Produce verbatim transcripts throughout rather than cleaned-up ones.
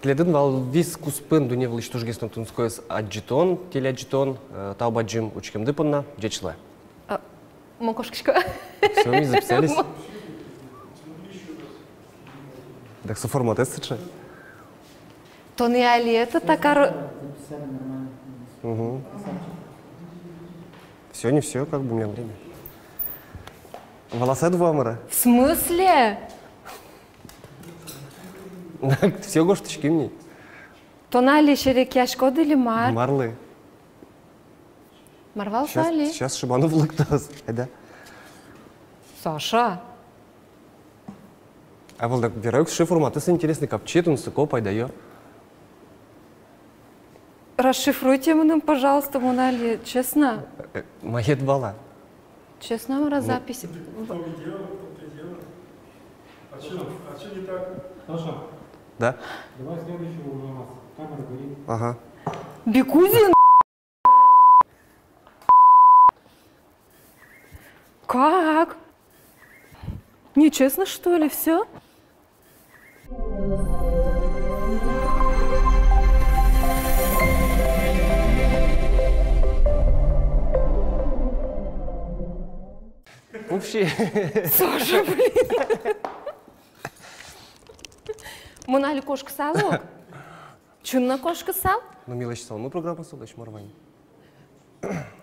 Тӥледын вал вис куспын дунне вылысь тужгес но тунсыкоез адӟытон, телеадӟытон, э, тау бадӟым учкемды понна, ӟеч луэ. А, мон кошкисько. Всё, ми записались. Дак со форматэз сыӵе. Тон и али это такаро. Мгм. Всё, не всё, как бы у меня время. Волосад вуамыра. В смысле? Всё, гожтӥським ни. Тон али серекъяськод или мар? Марлы. Мар вал со али? Сейчас Шибанов лыктоз. Айда. Саша. А вал дак верай ук, сыӵе форматэз интересный, капчи, тунсыко, пайдаё. Расшифруйте мыным, пожалуйста, мон али, честно. Э, э, маед вала. Честно, мар-а, запись? Кто где делал, кто где делал. А чё, а чё не так? Саша. Да? Давай следующего уже у нас. Камера горит. Ага. Бикузин? Как? Нечестно, что ли, всё? Вообще. Саша, блин. Мон али кошкысал ук. Чын но кошкысал? Ну, милесьсал, ну, программа солэсь мар вань.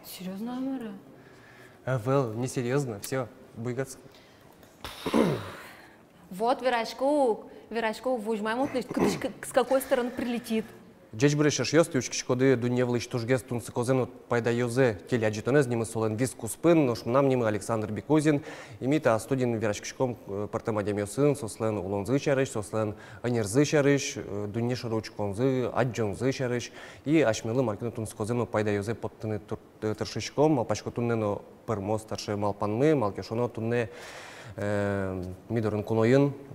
Серьёзно, а мар-а? Ӧвӧл, несерьёзно, всё, буйгатске. Вот, верасько ук, верасько ук, возьмай мон тӥледыз, кытысь, к-, с какой стороны прилетит. Ӟечбуресь, эшъёс, тӥ учкиськоды дунне вылысь тужгес тунсыкозэ но пайдаёзэ телеадӟытонэз, нимыз солэн «Вис куспын», нош мынам нимы Александр Бикузин, и ми та студиын вераськиськом, э, пӧртэм адямиосын, соослэн улонзы сярысь, соослэн ӧнерзы сярысь, э, дунне шоры учконзы, адӟонзы сярысь, и асьмелы мар ке но тунсыкозэ но пайдаёзэ поттыны тур-, э, тыршиськом. Малпасько, туннэ но пӧрмоз таӵе малпанмы, малы ке шуоно туннэ, э, ми дорын куноын, э,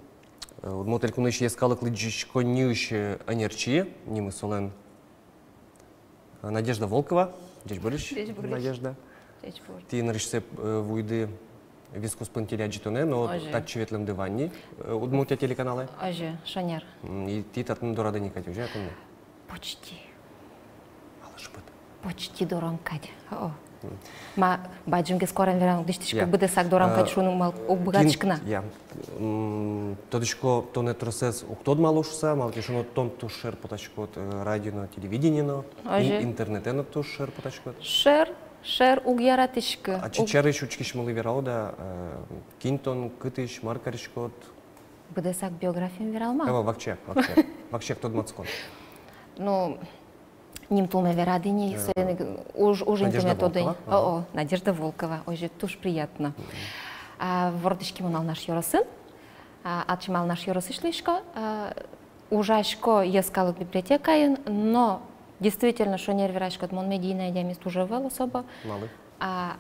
Удмурт Элькунысь йӧскалык лыдӟиськонниысь, э, ӧнерчи, нимыз солэн Надежда Волкова. Ӟечбуресь, Надежда. Ӟечбуресь. Тӥ нырысьсэ, э, вуиды «Вис куспын» телеадӟытонэ, но татчы ветлэмды вань ни, э, «Удмуртия» телеканалэ. Озьы, шонер. М, и тӥ татын дорады ни кадь, озьы-а, туннэ? Почти. Малы шыпыт? Почти дорам кадь. О. М. Ма, бадӟымгес куарен вераны уг дӥсьтӥськы, быдэсак дорам кадь шуыны мал-, уг быгатӥськы на. Я. М, тодӥсько, тонэ тросэз уг тодмало шуыса, малы ке шуоно тон туж шер потаськод, э, радио но, телевидение но, и интернетэ но туж шер потаськод. Шер, шер, уг яратӥськы. А чичарысь учкисьмылы вералод-а, э, кин тон, кытысь, мар кариськод? Быдэсак биографием вералом-а? Ӧвӧл, вакчияк, вакчияк. Вакчияк тодматскон. Ну, нимтулме верады ни, соин ик уж-, ужинтыме тодӥ. Надежда Волкова. Ага. О, о, Надежда Волкова, озьы, туж приятно. Мгм. А, вордӥськи мон Алнаш ёросын. А, ачим Алнаш ёросысь луисько. А, ужасько йӧскалык библиотекаын, но действительно, шонер вераськод, мон медийной адямиез туж ӧвӧл особо. Малы? А,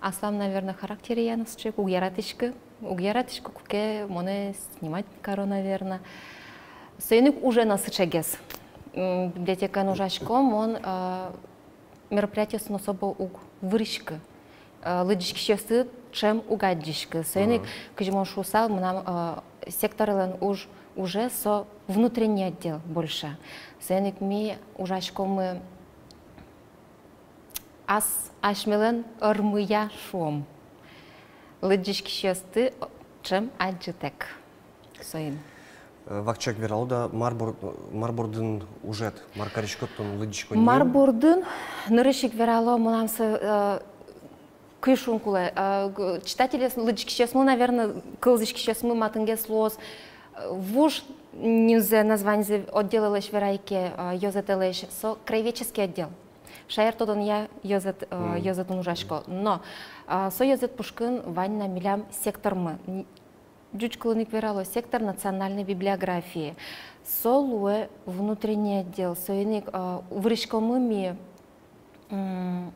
аслам, наверно, характере но сыӵе ик, уг яратӥськы, уг яратӥськы, куке монэ снимать каро, наверно. Соин ик уже но сыӵегес. М, библиотекаын ужасько, мон, а, мероприятиосын особо уг выриськы. А, лыдӟиськисьёсты ӵем уг адӟиськы. Соин ик, кызьы мон шуысал, мынам, а, секторлэн уж-, уже со внутренний отдел больше. Соин ик ми ужаськомы ас-, асьмелэн ӧрмыя, шуом. Лыдӟиськисьёсты ӵем адӟытэк. Соин. Э, вакчияк вералод-а, мар бор-, мар бордын ужед, мар кариськод тон лыдӟиськонниын? Мар бордын, нырысь ик верало, мынам со, э, кызьы шуыны кулэ, э, г-, читатель, лыдӟиськисьёсмы, наверно, кылзӥськисьёсмы матынгес луоз, э, вуж нимзэ, названизэ отделлэсь верай ке, э, ёзэтэлэсь, со краеведческий отдел. Шаертодонъя ёзэт, э, ёзэтын ужасько. Но, э, со ёзэт пушкын вань на милям сектормы. Н-, ӟуч кылын ик верало, сектор национальной библиографии. Со луэ внутренний отдел. Соин ик, э, выриськомы ми, м,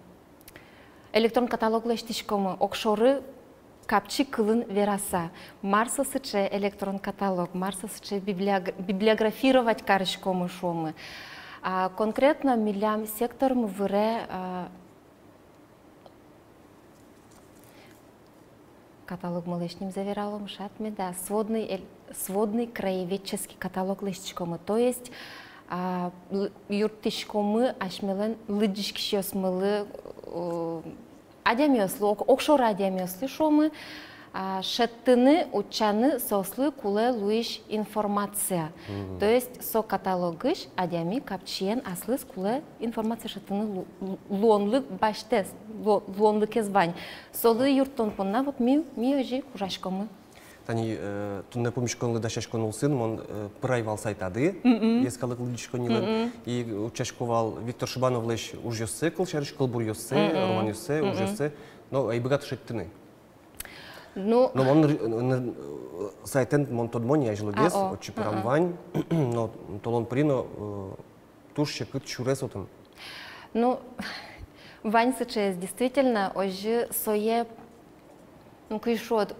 электрон каталог лэсьтӥськомы, огшоры капчи кылын вераса, мар со сыӵе электрон каталог, мар со сыӵе библиог-, библиографировать кариськомы, шуомы. А, конкретно милям сектормы выре, а, Каталогмылэсь нимзэ вералом, шат меда, сводный, эль- сводный краеведческий каталог лэсьтӥськомы. То есть, а, л- юрттӥськомы асьмелэн лыдӟиськисьёсмылы, э, адямиослы, ог- огшоры адямиослы шуомы, а, шедьтыны, утчаны соослы кулэ луись информация. То есть со каталогысь адями капчиен аслыз кулэ информация шедьтыны лу- лу- луонлык басьтэ, лу- луонлыкез вань. Солы юрттон понна вот ми, ми озьы ик ужаськомы. Тани, э, туннэ пумиськонлы дасяськон улсын мон, э, пырай вал сайтады, йӧскалык лыдӟиськоннилэн, и утчасько вал Виктор Шибановлэсь ужъёссэ, кылсярысь, кылбуръёссэ, романъёссэ, ужъёссэ, но ӧй быгаты шедьтыны. Ну, но мон р- н- н- сайтэн мон тодмо ни азьлогес, отчы пырам вань, но толон пыри но, э, туж секыт сюрес отын. Ну, вань сыӵеез, действительно, озьы сое, ну, кызьы шуод,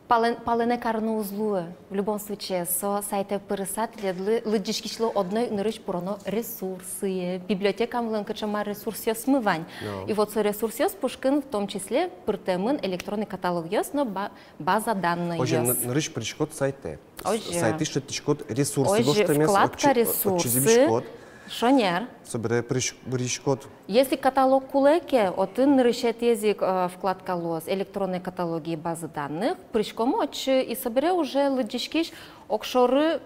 палэн- палэнэ карыны уз луы. В любом случае, со сайтэ пырыса, тӥледлы, лыдӟиськисьлы, одно ик нырысь пыроно ресурсъе, библиотекамылэн кыӵе мар ресурсъёсмы вань. И вот со ресурсъёс пушкын в том числе пыртэмын электронный каталогъёс но ба- база данныйёс. Озьы, н- нырысь пыриськод сайтэ. Озьы. Сайтысь шедьтӥськод ресурсы гожтэмез, вкладка отчы- ресурсы. Отчы зӥбиськод. Шонер. Собере пырись- пыриськод. Если каталог кулэ ке, отын нырысетӥез ик, э, вкладка луоз электронные каталоги и базы данных. Пыриськомы отчы, и собере уже лыдӟиськись огшоры,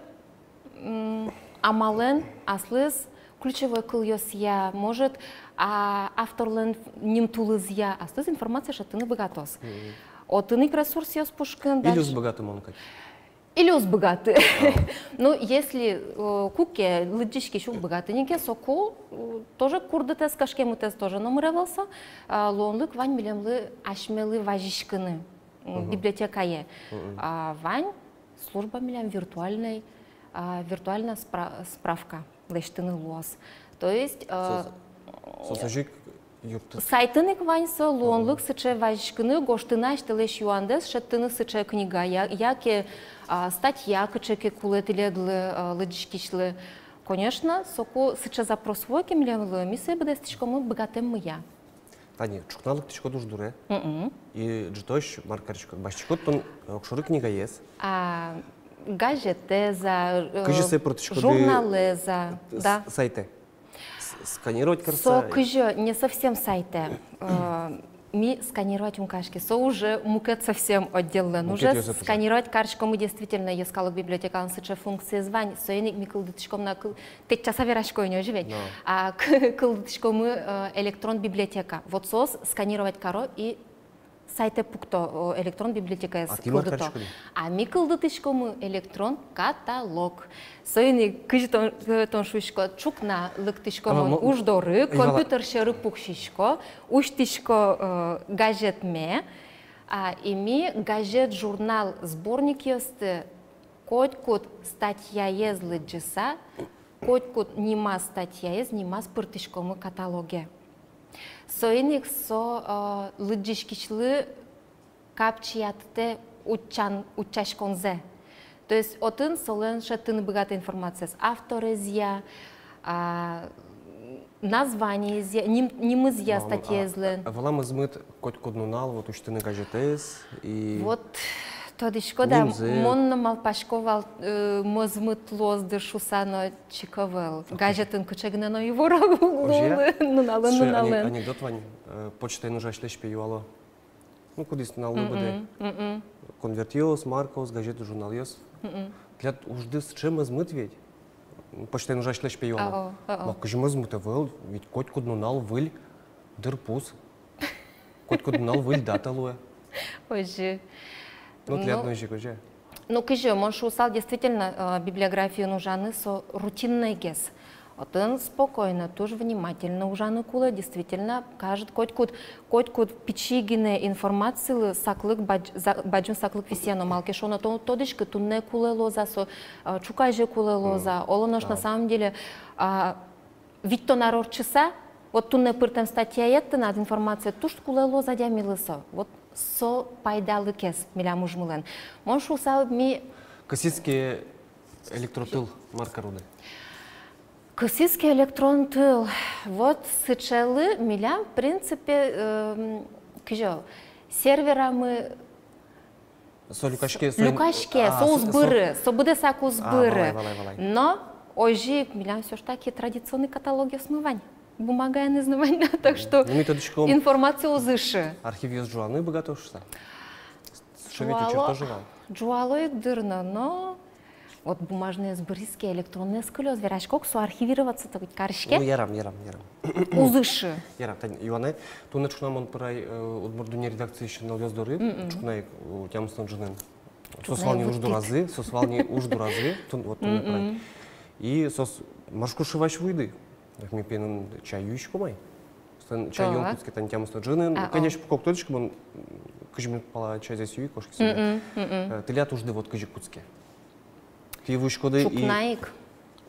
м, амалэн аслыз ключевой кылъёсъя, может, а, авторлэн нимтулызъя аслыз информация шедьтыны быгатоз. Отын ик ресурсъёс пушкын. Или уз быгаты мон кадь. Или уз быгаты. Ну, если, э, куке лыдӟиськись уг быгаты ни ке, соку, э, тоже курдытэз, кышкемытэз тоже номыр ӧвӧл со, а, луонлык вань милемлы асьмелы вазиськыны, м, библиотекае. А, вань служба милям виртуальной, а, виртуальная спра- справка лэсьтыны луоз. То есть, э, со- со- сайтын ик вань со луонлык сыӵе вазиськыны, гожтыны асьтэлэсь юандэс, шедьтыны сыӵе книга, я- яке, а, статья кыӵе ке кулэ тӥледлы, а, лыдӟиськисьлы. Конечно, соку сыӵе запрос вуэ ке милемлы, ми сое быдэстӥськомы быгатэммыя. Тани ӵукна лыктӥськод уж дуре. И ӝытозь мар кариськод? Басьтӥськод тон, э, огшоры книгаез. А, газетэз-а, э, кызьы сое пыртӥськод, журналэз-а, с- да. Сайтэ. С- сканировать карыса. Со кызьы, не совсем сайтэ. Э, ми сканировать ум кариське. Со уже мукет совсем отделлэн. Мукет уже отдел. Сканировать кариськомы действительно, йӧскалык библиотекалэн сыӵе функциез вань. Соин ик ми кылдытӥськом на кыл- Тэтчаса верасько ини, озьы ведь? Да. А, к- кылдытӥськомы, э, электрон библиотека. Вот соос сканировать каро и сайтэ пукто, о, электрон библиотекаез кылдыто. А тӥ мар кариськоды? А ми кылдытӥськомы электрон каталог. Соин ик кызьы тон, э, тон шуиськод, ӵукна лыктӥськомы уж доры, компьютер сьӧры пуксисько, усьтӥсько, э, газетме, а, и ми газет, журнал, сборникъёсты котькуд статьяез лыдӟыса, котькуд нимаз статьяез нимаз пыртӥськомы каталоге. Соин ик со, э, лыдӟиськисьлы капчиятэ утчан, утчаськонзэ. То есть отын солэн шедьтыны быгатэ информациез авторезъя, а, названиезъя, ним- нимызъя статьяезлэн. А, а, а вала мӧзмыт котькуд нунал вот усьтыны газетэз и... Вот, тодӥськод-а, нимзэ. Мон но малпасько вал, э, мӧзмыт луоз дыр шуса, но чик ӧвӧл. Газетын кыӵе гинэ но ивор луылы нуналын, нуналын. Анекдот вань, э, почтаен ужасьлэсь пе юало. Ну, кудӥз нуналлы быдэ. Конвертъёс, маркаос, газет, журналъёс. Тӥляд ужды сыӵе мӧзмыт ведь. Почтаен ужасьлэсь пе юало. Ма, кызьы мӧзмыт ӧвӧл, ведь котькуд нунал выль дырпус. Котькуд нунал выль дата луэ. Озьы. Ну, тӥляд но озьы ик, озьы. Ну, кызьы, мон шуысал, действительно, э, библиографиын ужаны со рутиннойгес. Отын спокойно, туж внимательно ужаны кулэ, действительно, кажд- котькуд, котькуд пичи гинэ информацилы саклык бадь-, за- бадӟым саклык висъяно, малы ке шуоно, тон уд тодӥськы, туннэ кулэ луоз-а со, э, ӵуказе кулэ луоз-а, оло нош, на самом деле, а, витьтон ар ортчыса, вот туннэ пыртэм статьяед тынад, информациед туж кулэ луоз адямилы со. Вот со пайдалыкез милям ужмылэн. Мон шуысал, ми... Кысӥз ке электрон тыл, мар кароды? Кысӥз ке электрон тыл. Вот сыӵелы милям, в принципе, эм, кызьы, серверамы Со люкаське, со ин- Люкаське, а, со со- уз со- быры, со быдэсак уз А, быры. валай, валай, валай. Но озьы ик милям всё ж таки традиционный каталогъёсмы вань. Бумагаеныз но вань, да, так что Ну, ми тодӥськом, информация уз ышы. Архивъёс ӝуаны быгато шуса. Сыӵе ведь учёт Ӝуало, тоже вал. ӝуало ик дыр но, но вот бумажноез быриз ке, электронноез кылёз, верасько ук, со архивироваться-то ведь кариське. Ну, ярам, ярам, ярам. Уз ышы. Ярам, тани, Иван, туннэ ӵукна мон пырай, э, «Удмурт дунне» редакциысь нылъёс доры, Мгм. ӵукна ик, э, тямыстон ӝынын. Соос Ӵукна вал ик ни уж вуттӥд. Дораз, соос вал ни уж дораз, тун-, вот туннэ пырай. Мгм. И соос: «Мар шуиськоды, вазь вуиды? Эх, ми пиенын чай юиськом ай. Соослэн чай юон Так. кутске тани тямыстон ӝынын». А, Конечно, о. Пукок тодӥсько, мон, м, кызь минут пала чайзэс юи, кошки сюлмы. Мгм, мгм. Э, тӥляд ужды вот кызьы кутске. Тӥ вуиськоды и Ӵукна ик.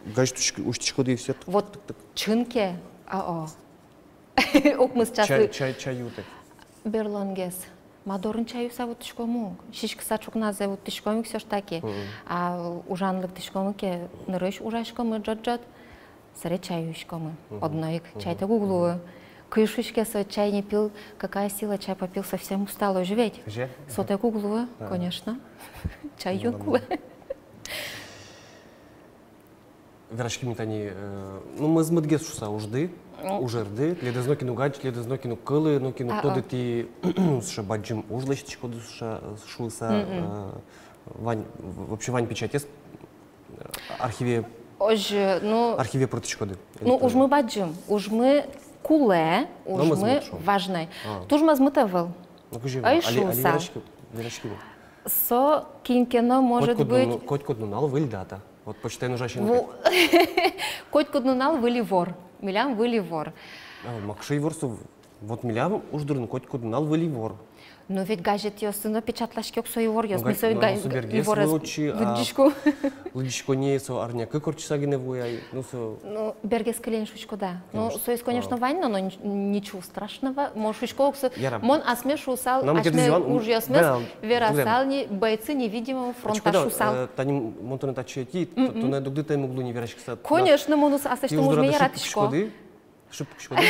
Газет усь-, усьтӥськоды и всё. Вот Тык-тык. Чын ке, а, о. Укмыс часлы. Чай, чай, чай юытэк. Берлогес. Ма дорын чай юыса вуттӥськом ук. Сиськыса ӵукназэ вуттӥськом ук всё ж таки. Мгм. А ужан лыктӥськом ке, нырысь ужаськомы ӝот-ӝот. Собере чай юиськомы. Мгм. Одно ик. Мгм. Чайтэк уг луы. Кызьы шуиське со: чай не пил, какая сила, чай попил, совсем устал, озьы ведь? Кызьы? Сотэк уг луы, Ага. конечно. Чай юыны кулэ. Ладно. Вераським тани, э, ну, мӧзмытгес шуса ужды, Ну. ужырды, тӥледыз нокин уг адӟы, тӥледыз нокин уг кылы, нокин уг А, тоды, а. тӥ сыӵе бадӟым уж лэсьтӥськоды шуса, шуыса, Мгм. э, вань, в-, вообще вань печатез, э, архиве, Озьы, ну, архиве пыртӥськоды. Ну, Электронной. Ужмы бадӟым, ужмы кулэ, Но ужмы мӧзмыт шуом. Важной. А. Туж мӧзмыт ӧвӧл. Ну, кызьы Ай ӧвӧл? Али, али шуыса. Вераськи, вераськи. Со кин ке но, может Котькуд быть, нун-, котькуд нунал выль дата. Вот почтальон ужасен Ву-, пе. Котькуд нунал выль ивор. Милям выль ивор. А, мар ке ивор со, вот милям уж дурын котькуд нунал выль ивор. Но ведь газетъёсы но печатлаське ук со иворъёс, Ну, ми га-, со ну, га-, со бергес иворез вуэ отчы, а, лыдӟиськом. Лыдӟисько ни, со арня кык ортчыса гинэ вуэ ай, ну, со Ну, бергес кылэ ни шуиськод-а. Ну, Конечно. Соиз, конечно, А. вань но, но н-, ничего страшного. Мон шуисько ук со, Ярам. Мон асме шуысал, Нам асме кирдиз ван, ужъёсмес да, верасал Юлия. Ни бойцы невидимого фронта Учкы да, шуысал. Э, тани мон тонэ татчы ӧти, т-, Мгм. тонэ дугдытэм уг луы ни вераськыса. Конечно, мон ус-, аслэсьтым ужме яратӥсько. Шып пукиськоды, шып пукиськоды.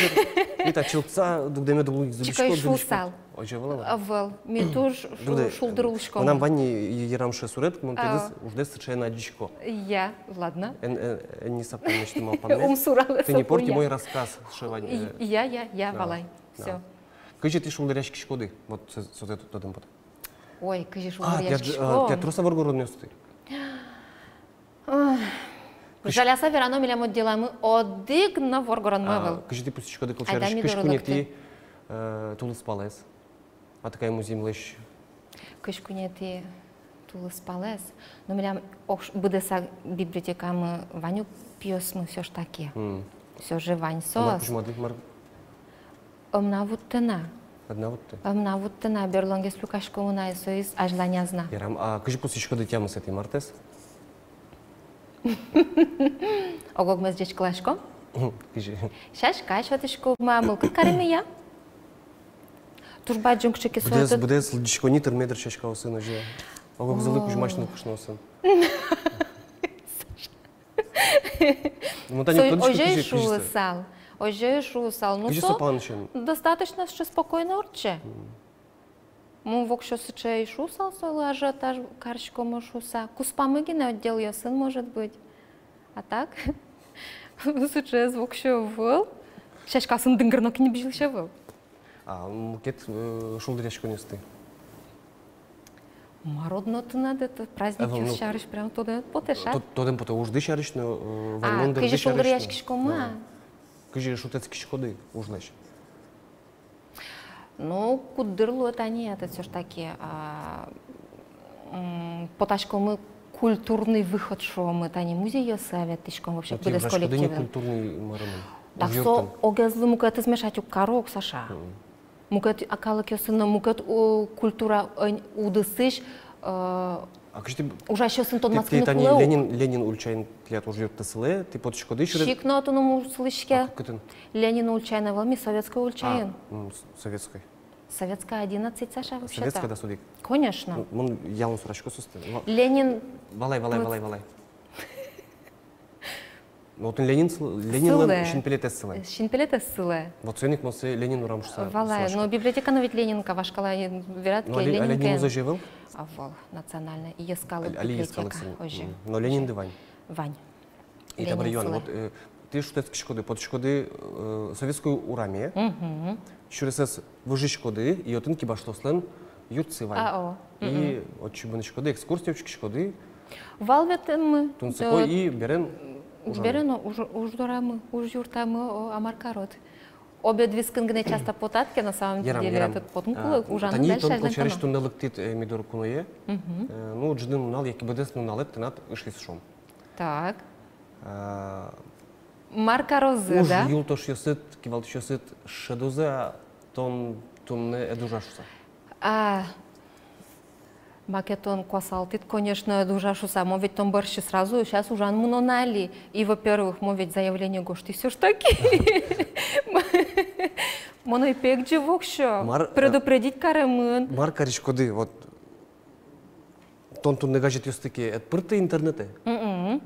И татчы лыктыса дугдэме дублы зубисько, Чикай зубисько. Шуысал. Озьы ӧвӧл-а? Ӧвӧл. Ми туж шу-, Дугды, шулдыр улӥськом. Мынам вань и-, и-, йырам сыӵе сурет, мон А. тӥледыз уждэс сыӵеен адӟисько. Я, ладно. Эн, эн, эн ни сапкан мечты малпанме. Ум суралэ. Тӥни со пор пуя. Тӥ мой рассказ сыӵе вань, И-, э, я, я, я, да, валай. Да. Всё. Кызьы тӥ шулдыръяськиськоды? Вот со-, сое тод-, тодам потэ. Ой, кызьы А, тӥляд, э, шулдыръяськиськом. Тӥляд трос-а воргоронъёсты? Ой, Кызь- жаляса верано, милям отделамы одӥг но воргоронмы А, ӧвӧл. Кызьы тӥ пусйиськоды кыл сярысь, Адями кызь доры куинетӥ, лыктэ. Э, тулыспалэз? Атыкай музъемлэсь. Кызь куинетӥ тулыспалэз. Но милям ог-, быдэсак библиотекамы вань ук пиосмы всё ж таки. М. Всё же вань А мар соос. Кузьмады, мар? Ӧм на вуттэ на. Ӧд на вуттэ. Ӧм на вуттэ на, берлогес люкаськомы на, и соиз азьланяз на. Ярам, а кызьы пусйиськоды тямысэтӥ мартэз? Ог-огмес ӟечкыласьком. Кызьы? Сяська сётӥськомы, мылкыд каримы я. Туж бадӟым кыӵе ке Быдэс, суэ-, быдэс лыдӟисько ни тырме дыр сяськаосын, озьы. Ог-огзылы О. Кузьмась нылкышноосын. Ну, тани Со-, кудӥсько озьы кызьы, кызьы со. Шуысал. Озьы шуысал. Ну, Кызьы со со палэнысен? Достаточно сыӵе спокойно ортче. Мгм. Мон воксё сыӵе ӧй шуысал солы, ажиотаж кариськомы шуыса. Куспамы гинэ отделъёсын, может быть. А так? Сыӵеез воксё ӧвӧл. Сяськаосын дынгыр нокин бызьылӥсь ӧвӧл. А мукет, э, шулдыръяськонъёсты? Мар одно тынад, это праздник Ага, ну, сярысь прям тодэм потэ, ша? То-, тодэм потэ ужды сярысь но, э, А, ваньмон дырды кызьы сярысь но. Шулдыръяськиськомы, Да. а? Кызьы шутэтскиськоды ужлэсь? Ну, куддыр луэ тани, это всё ж таки, а, м, потаськомы культурный выход, шуомы, тани музейёсы ветлӥськом вообще. Ну, тӥ быдэс ужаськоды ни коллективен. Культурный марым. Так со огезлы мукетыз мешать уг каро ук, Саша. Мгм. Мукет, а, калыкъёсын но, мукет, у, культура, ӧн-, удысысь, э, А кызьы тӥ, ужасьёсын тӥ, тодматскыны тӥ тани кулэ ук. Ленин, Ленин ульчаын тӥляд ужъюртты сылэ, тӥ потӥськоды сюрес-. Чик но туннэ ум сылӥське. А кытын? Ленин ульчаын ӧвӧл, ми Советской ульчаын. А, м, с-, Советской. Советская одиннадцать, Саша, вообще-то. Советская, да, содык. Конечно. М, мон ялан сурасько соосты. Ва-, Ленин Валай, валай, вот. Валай, валай. Но отын Ленин сыл-, Ленинлэн синпелетэз сылэ. Синпелетэз сылэ. Вот соин ик мон сое Ленин урам шуса. Валай, но библиотека но ведь Ленин ка, вашкала верад ке, Ленин ке. Но Ленин озьы ӧвӧл? Ӧвӧл, национальная, йӧскалык библиотека. Али йӧскалык сынь. Озьы. Но Ленинды вань. Вань. И табере юан, вот, э, тӥ шутэтскиськоды, потӥськоды, э, Советской ураме, сюресэз выжиськоды, и отын кибашлыослэн юртсы вань. А, о. И отчы мынӥськоды, экскурсия учкиськоды. Вал ветлэммы. Тунсыко и берен ужаны. Берен уж, уж дорамы, уж юртамы, о, а мар карод. Обед вискын гинэ часто потад ке, на самом деле, этот потон кулэ, ужаны дальше азьланьтоно. Тани тон, получается, туннэ лыктӥд, э, ми доры куное. Э, ну, ӝыны нунал, яке быдэс нуналэд тынад ышиз, шуом. Так. А, мар карозы, да? Уж юлтошъёсыд, кивалтӥсьёсыд шӧдозы, а тон туннэ ӧд ужа шуса. А, маке тон куасалтӥд, конечно, ӧд ужа шуса. Мон ведь тон бӧрсьы сразу сейчас ужан мыноно али. И, во-первых, мон ведь заявление гожтӥ всё ж таки. Мон ӧй пегӟы воксё. Мар, э, предупредить каремын. Мар кариськоды, вот, тон туннэ газетъёсты ке ӧд пырты интернетэ? Мгм.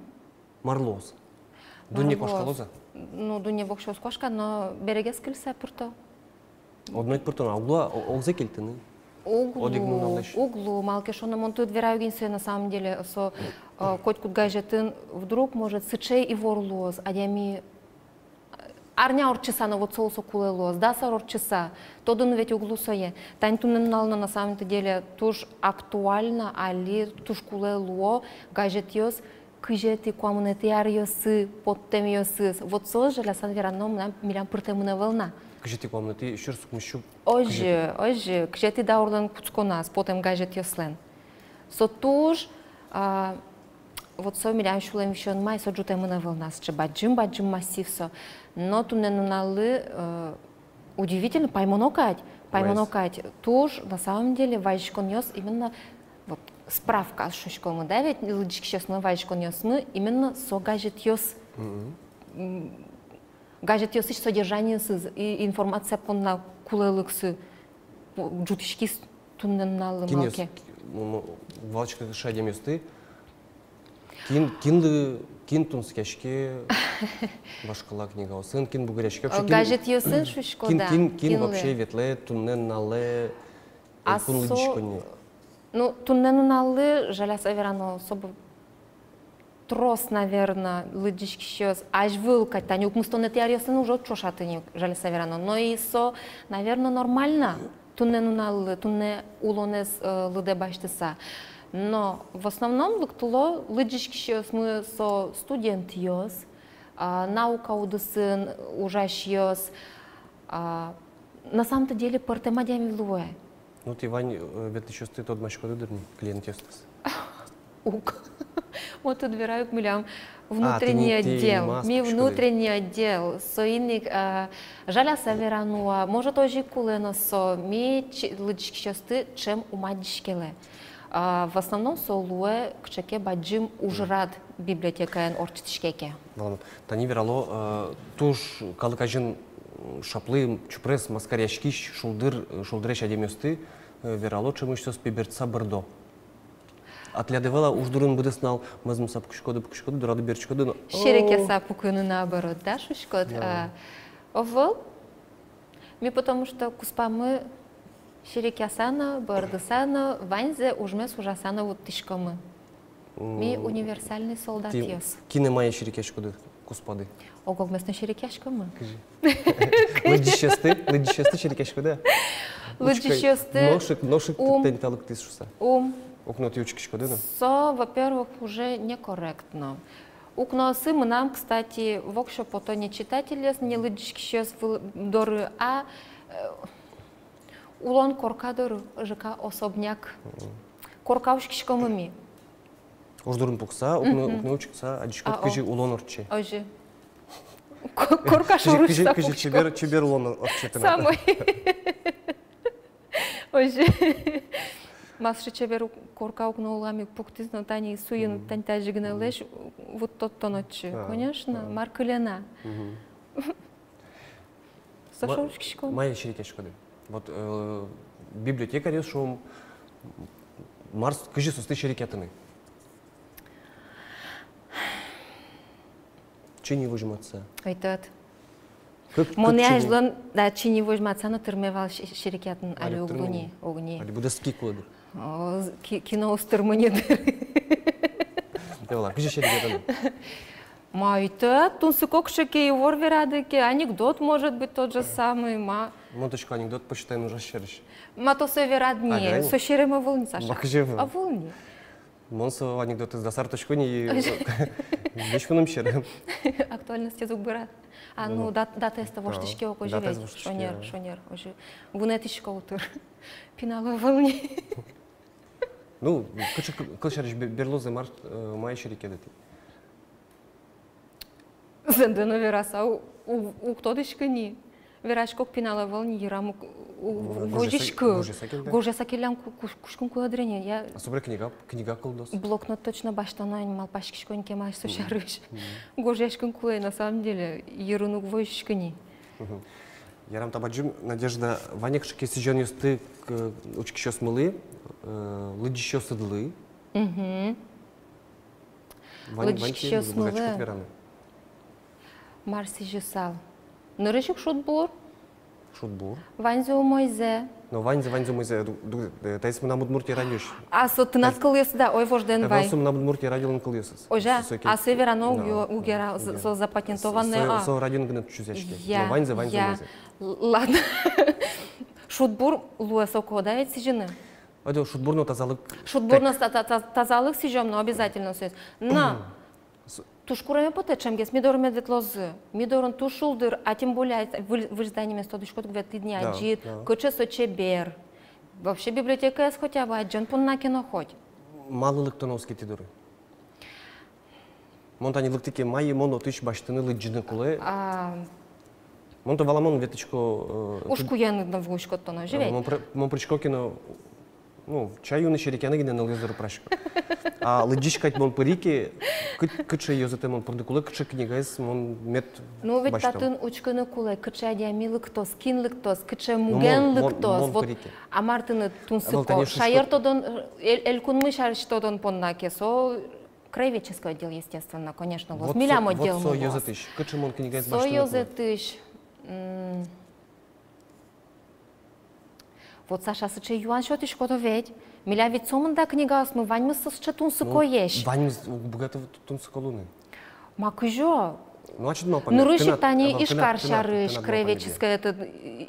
Мар луоз? Дунне куашкалоз-а? Ну, дунне воксё уз куашка, но берегес кыльыса пырто. Одно ик пыртоно, а уг лу-а, о-, огзэ кельтыны? Уг лу, одӥг нуналысь. Уг лу, малы ке шуоно, мон тыныд верай ук ини сое, на самом деле, со, э, котькуд газетын вдруг, может, сыӵе ивор луоз, адями, э, арня ортчыса но вот солы со кулэ луоз, дас ар ортчыса, тодыны ведь уг лу сое. Тани туннэ нунал но, на самом-то деле, туж актуально али, туж кулэ луо газетъёс, кызетӥ, куамынэтӥ аръёсы поттэмъёсыз. Вот соос, жаляса верано, мынам, милям пыртэмын ӧвӧл на. Кызетӥ, куамынэтӥ, сюрс укмыссю. Озьы, кызетӥ. Озьы, кызетӥ даурлэн кутсконаз потэм газетъёслэн. Со туж, а, вот со милям сюлэм висёнмы ай, со ӝутэмын ӧвӧл на, сыӵе бадӟым, бадӟым массив со. Но туннэ нуналлы, э, удивительно, паймоно кадь, паймоно кадь. Туж, на самом деле, вазиськонъёс именно, вот, справка шуиськомы, да, ведь лыдӟиськисьёслэн вазиськонъёсмы именно со газетъёс. Мгм. М, газетъёсысь содержаниосыз и информация понна кулэлыксы ӝутӥськиз туннэ нуналлы. Кин мар ке. М, м, валчик тыше адямиосты. Кин, кинлы, кин тунсыкъяське вашкала книгаосын, кин бугыръяське вообще, кин, газетъёсын шуиськод-а? Кин, кин, кин вообще ветлэ туннэ нуналэ, а, элькун лыдӟиськонние? Ну, туннэ нуналлы, жаляса верано, особо трос, наверно, лыдӟиськисьёс азьвыл кадь, тани укмыстонэтӥ аръёсын уже ӵошатыны, жаляса верано. Но и со, наверно, нормально. Туннэ нуналлы, туннэ улонэз, э, лыдэ басьтыса. Но в основном лыктыло лыдӟиськисьёсмы со студентъёс, а, наука удысын ужасьёс, а, на самом-то деле пӧртэм адями луэ. Ну, тӥ вань, э, ветлӥсьёсты тодмаськоды дыр ни, клиентъёстэс? Уг. Вот тыныд верай ук, милям внутренний отдел. А, тӥ, тӥ нимаз пукиськоды. Ми внутренний отдел. Соин ик, а, жаляса верано, может, озьы ик кулэ но со, ми ч-, лыдӟиськисьёсты ӵем ум адӟиське лэ. А, в основном со луэ кыӵе ке бадӟым ужрад библиотекаын ортчытӥське ке. Валам. Тани верало, э, туж калык азьын, м, шаплы, м, чупрес маскаръяськись, шулдыр, э, шулдыресь адямиосты, э, верало, ӵемысь соос пе бертыса бӧрдо. А тӥляд ӧвӧл-а, уж дурын быдэс нунал мӧзмыса пукиськоды, пукиськоды, дорады бертӥськоды но, серекъяса пукыны, наоборот, да, шуиськод? Да. А, ӧвӧл. Ми потому что куспамы серекъяса но, бӧрдыса но, ваньзэ ужмес ужаса но вуттӥськомы. Ми универсальный солдатъёс. Тӥ кинэ мае серекъяськоды куспады? Ог-огмес но серекъяськомы. Кызьы? Лыдӟисьёсты, лыдӟисьёсты серекъяськоды-а? Лыдӟисьёсты. Нош ик, нош ик тӥни та лыктӥз шуса. Ум. Укноосты учкиськоды но? Со, во-первых, уже некорректно. Укноосы мынам, кстати, воксё пото не читательёс, не лыдӟиськисьёс выл-, доры, а, э, улон корка доры, ЖК особняк. Мгм. Корка учкиськомы ми. Уж дурын пукса, укно, укно учкыса, адӟиськод, кызьы улон ортче. Озьы. Ко-, корка шоры учкыса пукисько. Кызьы, кызьы чебер, чебер улон ортче тынад. Самой. Озьы. Ма сыӵе чебер ук-, корка укно улам ик пуктӥз но, тани суин, тани тазьы гинэ лэзь, вот тот тон отчы. А, конечно, а. Мар кыле на. Мгм. Со шоры учкиськом. Мае серекъяськоды? Вот, э, библиотекарьёс, шуом, мар с-, кызьы соосты серекъятыны? Чиньы возьматса. Ӧй тод. Кык, кык чиньы. Монэ азьлон, да, чиньы возьматса но тырме вал се-, серекъятыны. Али уг луы ни, уг ни. Али быдэс ки кулэ дыр. О, ки-, кино уз тырмы ни дыр. Тӥ вала, кызьы серекъятыны? Ма, ӧй тод, тунсыко кыӵе ке ивор верады ке, анекдот, может быть, тот же самый, ма. Мон тодӥсько анекдот, почтаен ужась сярысь. Ма, тон сое верад ни, а, верад ни, со серем ӧвӧл ни, Саша. Ма, кызьы ӧвӧл? Ӧвӧл ни. Мон со анекдотэз дас ар тодӥсько ни, весь мыным серем. Актуальностез уг бырад. А, ну, ну, дат-, датаез-то воштӥське ук, озьы ведь. Датаез воштӥське, шонер, а, шонер, озьы. Вунэтӥсько утыр. Пинал ӧвӧл ни. Ну, кыӵе кы-, кыл сярысь бе-, берлозэ мар, э, мае серекъяды тӥ? Зэмзэ но вераса, у-, у-, уг тодӥськы ни. Верасько ук, пинал ӧвӧл ни, йырам ук, у-, у-, возиськы. Гожъяса, гожъяса келлям. Гожъяса келлям ку-, куш-, куштӥськыны кулэ, дыр, ини, я. А собере книга, книга кылдоз. Блокнот точно басьтоно ини, малпаськисько ини, кема со сярысь. Мгм. Гожъяськыны кулэ, на самом деле, йырын уг возиськы ни. Мгм. Ярам, та бадӟым. Надежда, вань-а кыӵе ке сӥзёнъёсты, к-, учкисьёсмылы, э, лыдӟисьёсыдлы? Мгм. Вань, вань ке, лыдӟисьёсмылы. Мар сӥзьысал? Нырысь ик шудбур. Шудбур. Ваньзэ умойзэ. Но ваньзэ, ваньзэ умойзэ, ду-, ду-, э, таиз мынам Удмуртия радиоысь. А со тынад кылъёсыд-а? Ой, вождэ эн вай. Таиз мынам Удмуртия радиолэн кылъёсыз. Озьы-а? Со ке-, а сое верано уг, но, уг яра, но. З-, со запатентованное, со, а. Со радион гинэ чузъяське. Я, но ваньзэ, ваньзэ я. Умойзэ. Л-, ладно. Шудбур луэ соку, да, ведь сӥзьыны? Ойдо, шудбур но тазалык. Шудбур но та-, та-, та-, тазалык сӥзём но обязательно соиз. Но туж куреме потэ, ӵемгес ми доры мед ветлозы. Ми дорын туж шулдыр, а тем более, а, выль, выль зданиемес тодӥськод ук, ветлӥд ни, да, адӟид, да. Кыӵе со чебер. Вообще библиотекаез хотя бы адӟон понна ке но хоть. Малы лыктоно уз ке тӥ доры? Мон тани лыктӥ ке, мае мон отысь басьтыны, лыдӟыны кулэ? А. Мон то валамон ветлӥсько, э, ужкуен но вуиськод тон, озьы ведь? Мон пыр-, мон пырисько ке но, ну, чай юыны, серекъяны гинэ нылъёс доры пырасько. А лыдӟись кадь мон пыри ке, кы-, кыӵе ёзэтэ мон пырыны кулэ, кыӵе книгаез мон мед басьтом? Ну, ведь татын учкыны кулэ, кыӵе адями лыктоз, кин лыктоз, кыӵе муген лыктоз. Ну, мон, мон, мон пыри ке. Вот. А мар тыныд тунсыко? Шаертодон, э, эль-, элькунмы сярысь тодон понна ке, со краеведческий отдел, естественно, конечно, луоз. Вот милям со, отделмы луоз. Вот со ёзэтысь. Кыӵе мон книгаез басьтыны кулэ? Со ёзэтысь. М. Вот, Саша, сыӵе юан сётӥськод ведь. Милям ведь сомында книгаосмы, ваньмыз со сыӵе тунсыкоесь. Ну, ваньмыз уг быгаты ту-, тунсыко луыны. Ма кызьы? Ну, ачид малпамед. Нырысь ик тани Ижкар сярысь краеведческий, это,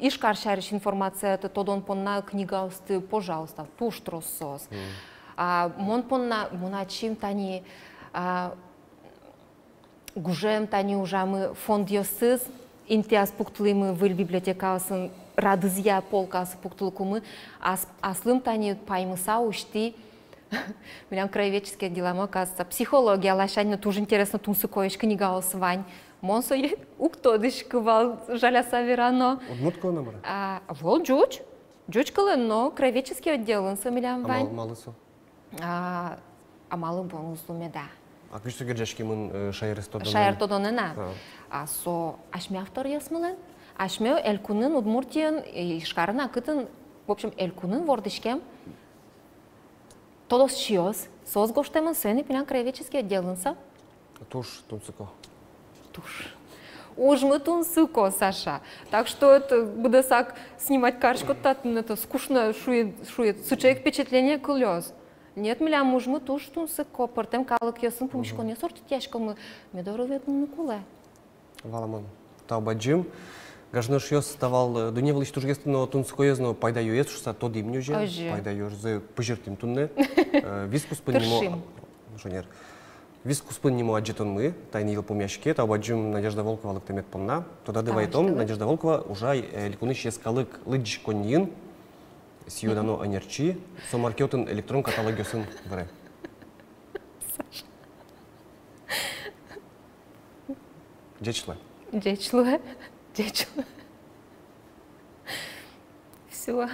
Ижкар сярысь информация, это, тодон понна книгаосты, пожалуйста, туж трос соос. Мгм. А мон понна, мон ачим тани, а, гужем тани ужамы фондъёсыз, интыяз пуктылӥмы выль библиотекаосын, радызъя полкаосы пуктылыкумы, ас-, аслым тани паймыса усьтӥ. Милям краеведческий отделамы, оказывается, психология ласянь но туж интересно, тунсыкоесь книгаос вань. Мон сое уг тодӥськы вал, жаляса верано. Удмурт кылын-а, мар-а? А, вал, ӟуч. Ӟуч кылын, но краеведческий отделын со милям вань. А мал-, малы со? А, а малы бон уз луы меда? А кызьы со герӟаськемын, э, шаертодонэн? Шаертодонэн-а? А. А со асьме авторъёсмылэн. Асьме элькунын, Удмуртиын, э, Ижкарын-а, кытын, в общем, элькунын вордӥськем тодосчиос, соос гожтэмын, соин ик милям краеведческий отделын со. Туж тунсыко. Туж. Ужмы тунсыко, Саша. Так что это быдэсак снимать кариськод татын, это скучно шуид, шуид. Сыӵе ик впечатление кылёз. Нет, милям ужмы туж тунсыко, пӧртэм калыкъёсын пумиськонъёс ортчытъяськомы, мед доры ветлыны кулэ. Валамон. Тау бадӟым. Гажано эшъёс, та вал, э, дунне вылысь тужгес но тунсыкоез но пайдаёез шуыса тодӥм ни озьы. Озьы. Пайдаёзэ пыжыртӥм туннэ. Э, вискуспын нимо. Тыршим. Шонер. Вискуспын нимо адӟытонмы таин йылпумъяське. Тау бадӟым Надежда Волкова лыктэмед понна. Тодады вайытом, Надежда Волкова ужа, э, элькунысь йӧскалык лыдӟиськонниын, сӥё-дано ӧнерчи, со мар ке отын электрон каталогъёсын выре. Саша. Ӟеч луэ. Ӟеч луэ. Ӟеч луэ. Всё.